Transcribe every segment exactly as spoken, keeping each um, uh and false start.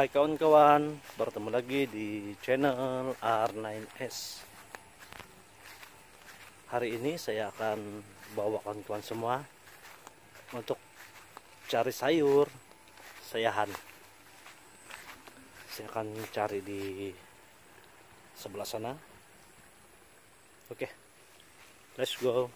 Kawan-kawan, bertemu lagi di channel R nine S. Hari ini saya akan bawa kawan-kawan semua untuk cari sayur sayahan. Saya akan cari di sebelah sana. Oke, let's go.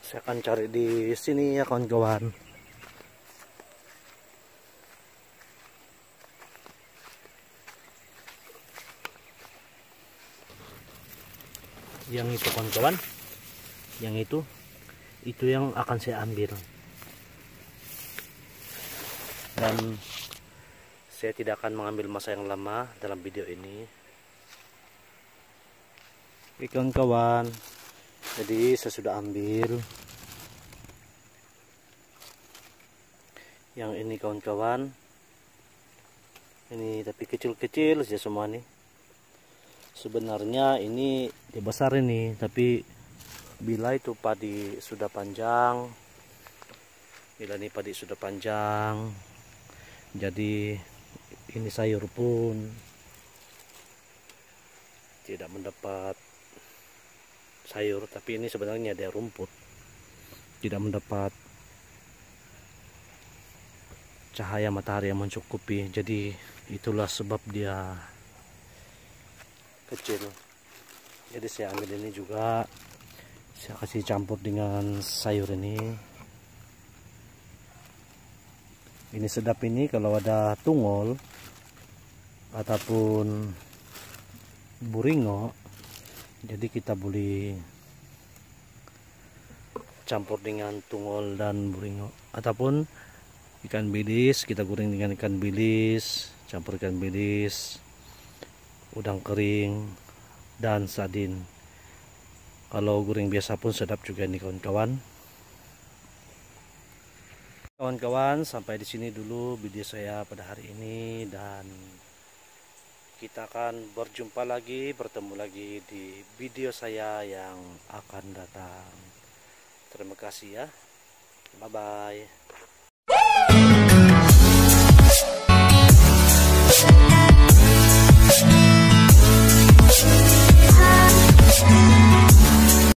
Saya akan cari di sini ya, kawan-kawan. Yang itu, kawan-kawan, yang itu, itu yang akan saya ambil. Dan saya tidak akan mengambil masa yang lama dalam video ini. Oke, kawan-kawan, jadi saya sudah ambil yang ini, kawan-kawan. Ini tapi kecil-kecil saja semua ni. Sebenarnya ini dia besar ini, tapi bila itu padi sudah panjang, bila ni padi sudah panjang, jadi ini sayur pun tidak mendapat sayur, tapi ini sebenarnya dia rumput, tidak mendapat cahaya matahari yang mencukupi. Jadi itulah sebab dia kecil. Jadi saya ambil ini juga, saya kasih campur dengan sayur ini. Ini sedap ini kalau ada tungol ataupun buringo. Jadi kita boleh campur dengan tungol dan buringo, ataupun ikan bilis, kita goreng dengan ikan bilis, campur ikan bilis, udang kering, dan sardin. Kalau goreng biasa pun sedap juga ni, kawan-kawan. Kawan-kawan, sampai di sini dulu video saya pada hari ini, dan kita akan berjumpa lagi, bertemu lagi di video saya yang akan datang. Terima kasih ya. Bye-bye.